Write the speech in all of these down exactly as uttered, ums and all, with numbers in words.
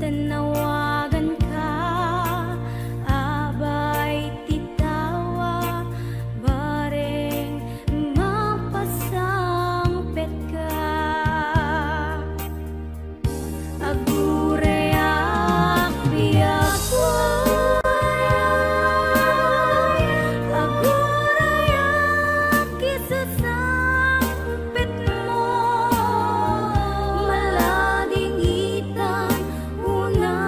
Nawaganka, abay ti tawa, bareng mapasangpetka. Agurayak, biag, agurayak, isu sangpetmo, malading itan, una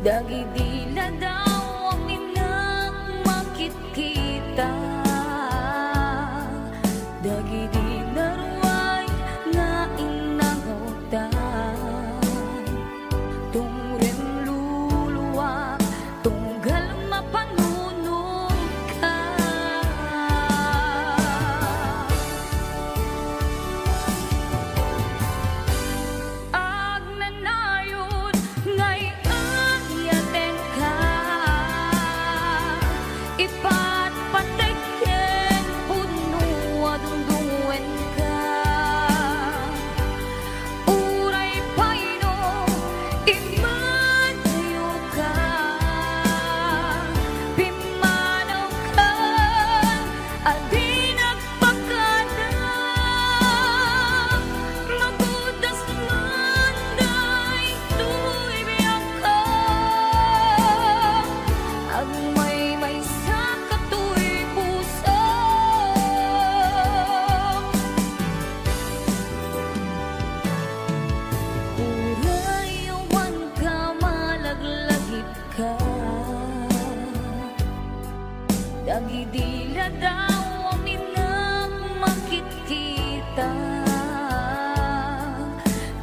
Dagidi ladaw a minakmakitkita, dagidi naruay nga innangawta, tungrem luluak, tunggal mapanunot ka. Agnanayon nga iyatenka, ipatpatek ken pudno a dungduenka. Uray pay no immanayoka, pimmanawkan a di nagpakada. Magudas man daytoy biagko, agmaymaysa katoy puso. Uray awan ka, malaglagitka. Dagidi ladaw a minakmakitkita,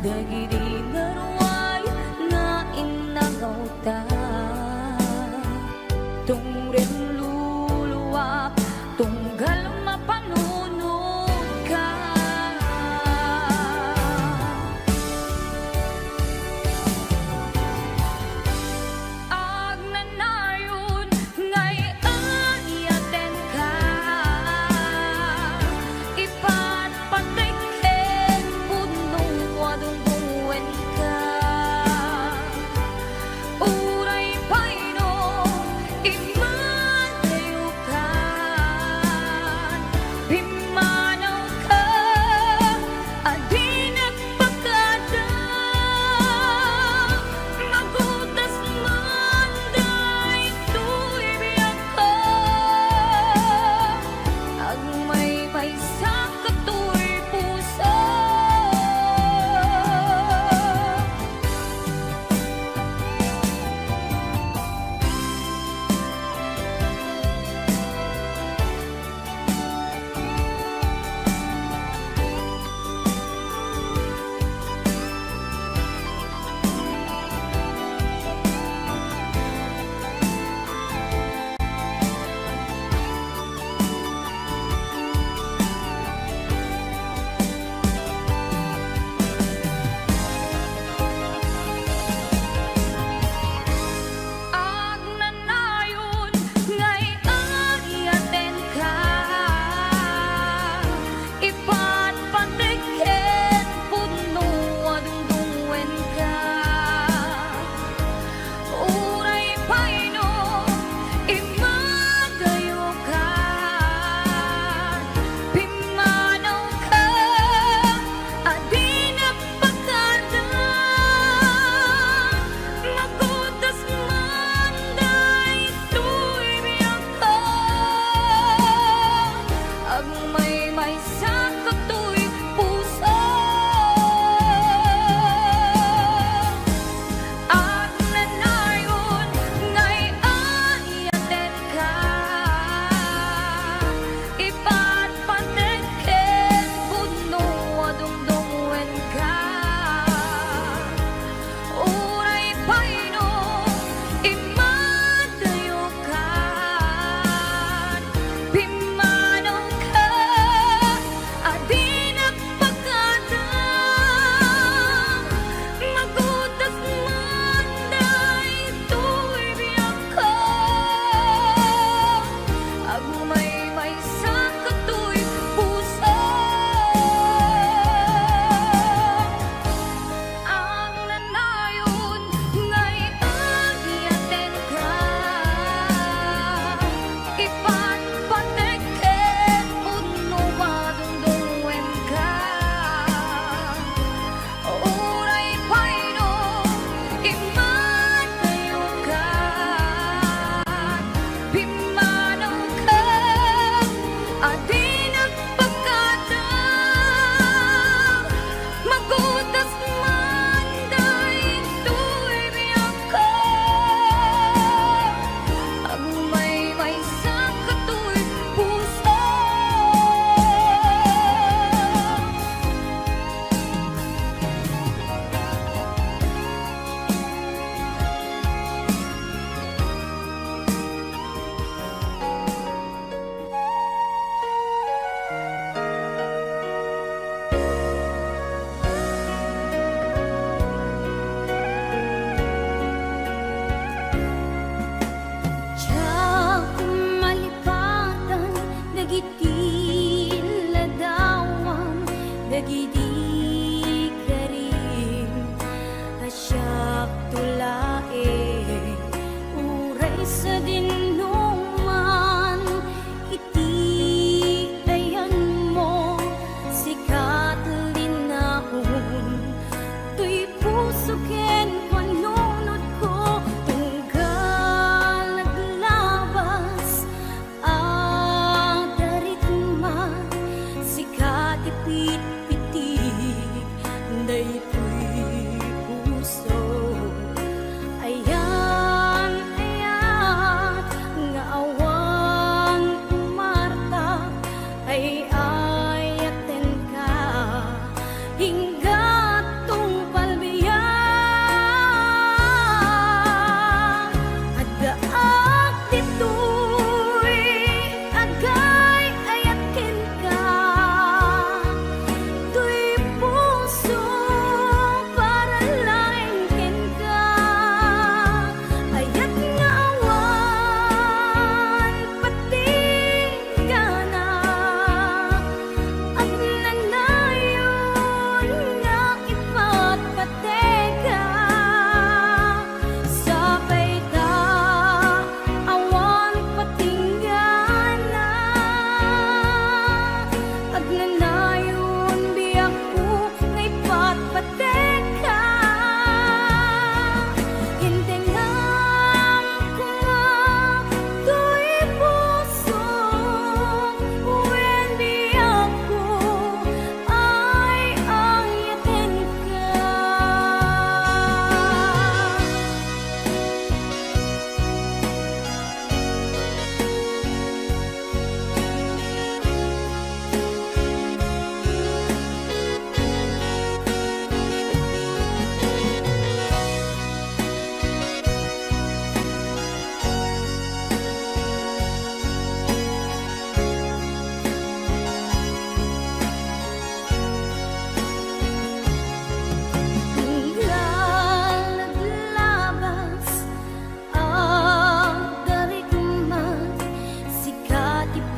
dagidi naruay nga innangawta, tungrem luluak, tunggal mapanunot ka. Agnanayon nga iyatenka,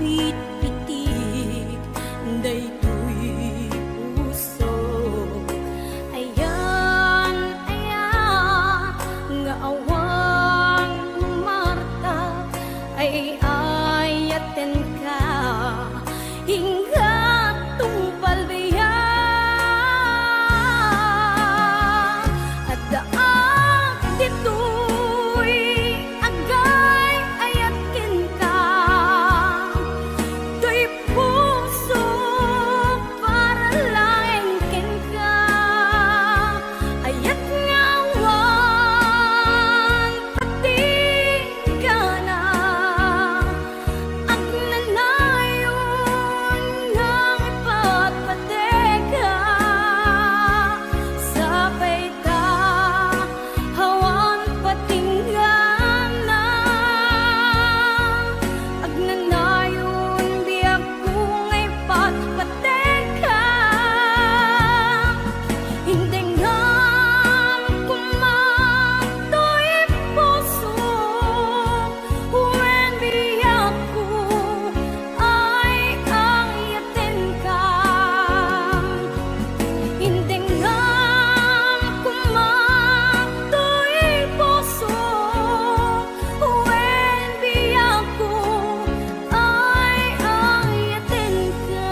Pitpitik daytoy puso. Ayan, ayan, nga awan Marta, ay-ayatenka, ingga tungpal biag. Addaak ditoy agay-ayat kenka. Toy puso para laeng kenka. Ayat nga awan patinggana. Agnanayon nga ipatpateka. Sapay ta awan patinggana. Agnanayon biagko nga ipatpateka. Indengam koma toy puso, wen biagko ay-ayatenka. Indengam koma toy puso, wen biagko ay-ayatenka.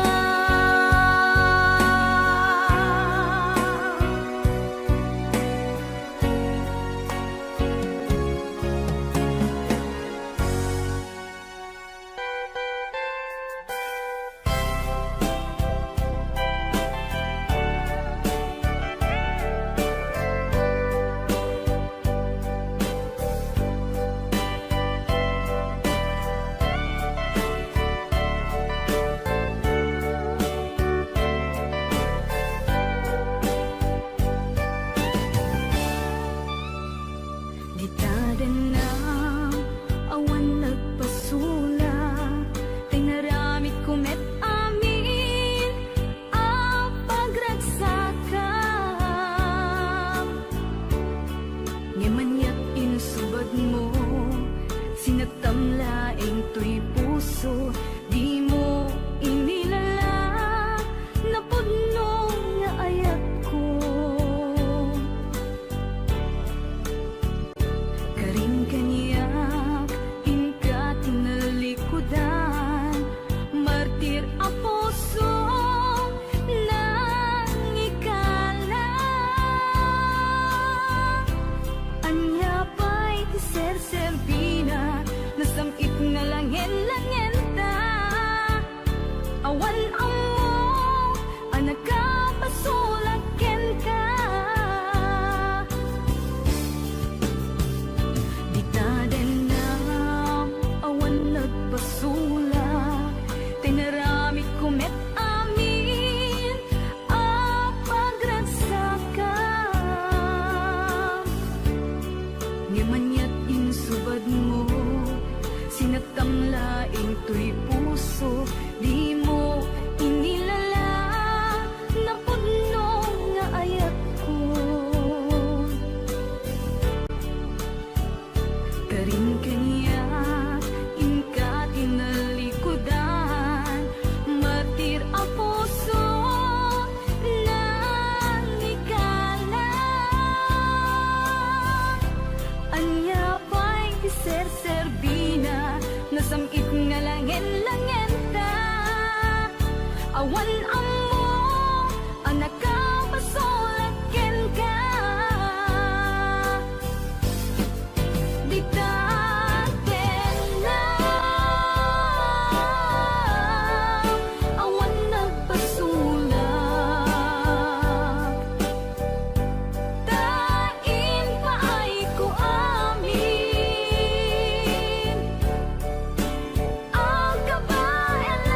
Dita dennam, awan nagpasulak, ta inaramidko met amin a pagragsakam. Ngem aniat insubadmo, sinagtam laeng toy puso, dimo inilala, napudno nga ayatko. Karim kaniak, inka tinalikudan, martir a puso, nangikala. Ania pay ti serserbina, nasam-it nga langen-langenta. Awan ammo a nakapasulak kenka. Dita dennam, awan nagpasulak, ta inaramidko met amin a pagragsakam. Ngem aniat insubadmo, sinagtam laeng toy puso, dimo inilala, napudno nga ayatko. Karim kaniak, inka tinalikudan, martir a puso, nangikala. Ania pay ti serserbina, nasam-it nga langen-langenta. Awan ammo a nakapasulak kenka. Dita dennam, awan nagpasulak, ta impaayko amin. Agkabaelan,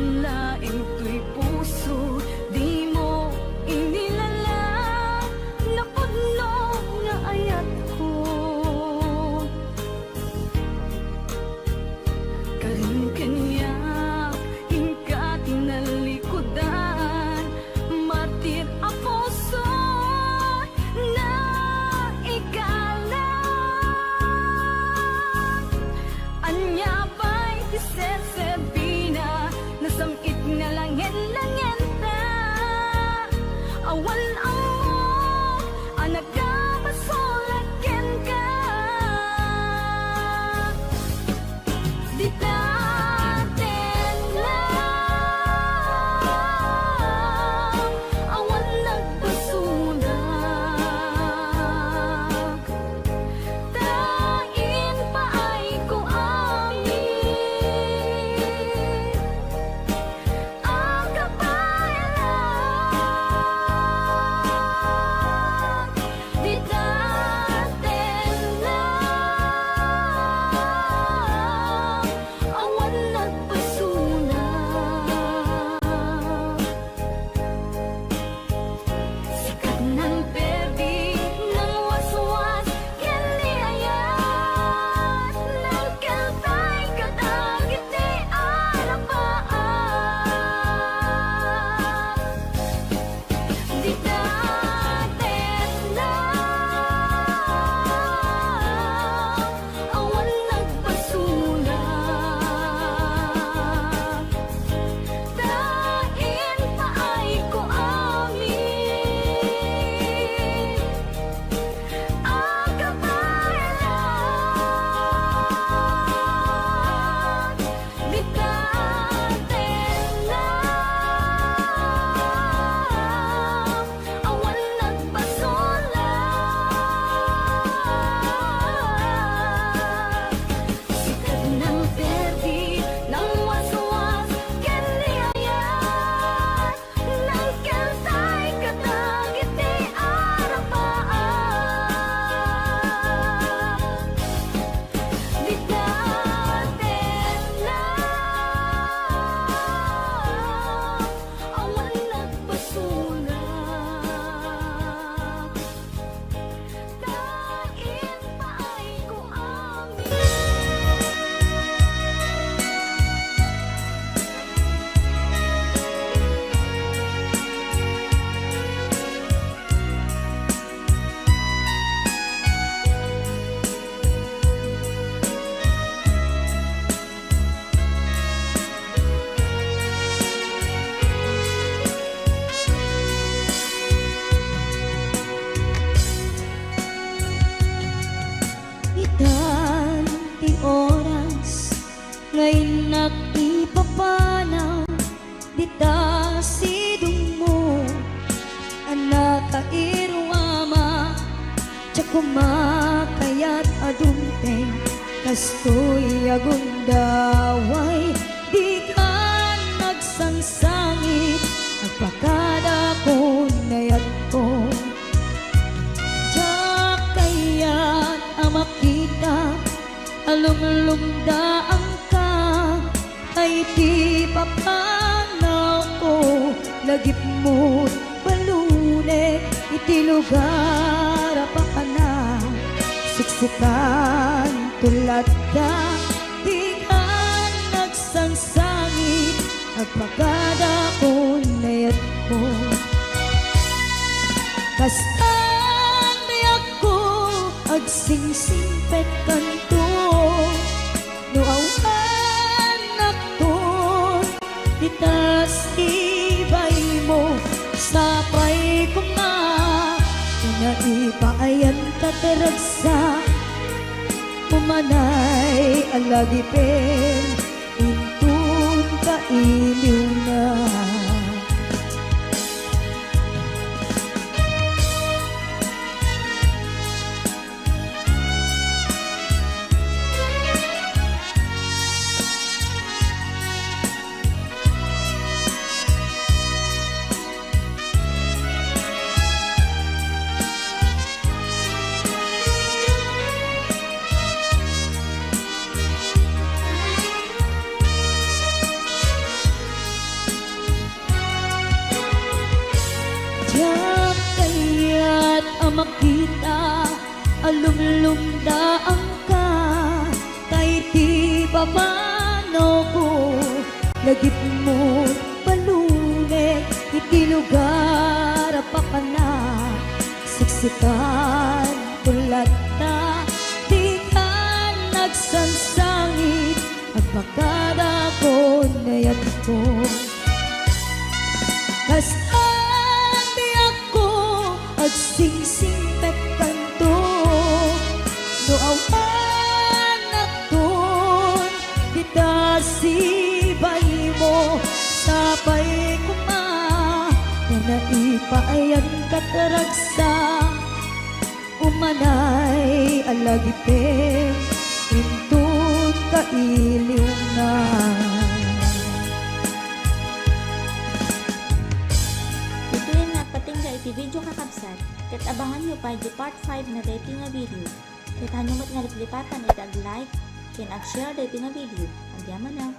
Laeng toy puso, dimo inilala, napudno nga ayatko. Karin kaniak, inka tinalikudan, martir a puso, naikalang. Ania pay ti serserbina, nasam-it nga langen-langenta. Awan ammok a nakabasol kenka. Dita tengnga, awan nagbasolak. Ta impaayko amin a kabaelan. Dita tengnga, awan nagbasolak. Sika nang perdi, nang waswas ken ni ayat, nang keltay kadagiti arapaak. Dita tengnga, awan nagbasolak. Ta impaayko amin a kabaelan. Dita tengnga, awan nagbasolak. Sika nang perdi, nang waswas ken ni ayat, nang keltay kadagiti arapaak. Dita tengnga, awan nagbasolak. Ta impaayko amin. Itan ti oras nga innak ipapanaw dita sidongmo, a nakairuamak, diak koma kayat a dumteng, kastoy a gundaway, dika nagsangsangit, agpakadakon ayatko. Diak kayat a makita a lumlumdaanka, ay ti papanawko, lagipmo balunek iti lugar a papanak. Suksukanto latta, dika nagsangsangit, agpakadakon ayatko. Kastan ayatko, agsingsingpetkanto. No awan nakton, itas ibaymo, sapay koma, kuna ipaayan ka ti ragsak, umanay a lagipen, inton kailiwna. Lumdaangka, ta iti papanawko, lagipmo balunek iti lugar a papanak. Siksikan ko latta, dikan nagsangsangit, agpakada ko nayatko. Kas-an biagko, agsingsingpetkanto, no awan nakton dita sibaymo, sapay koma ta naipayan kat ragsak. Umanay a lagipem inton kailiwna. Ditoyen nga agpatingga iti video, kakabsat, ket abanganyo pay di part five na daytoy nga video. Ket hanyo met nga liplipatan iti ag-like ken ag-share daytoy nga video. Agyamanak.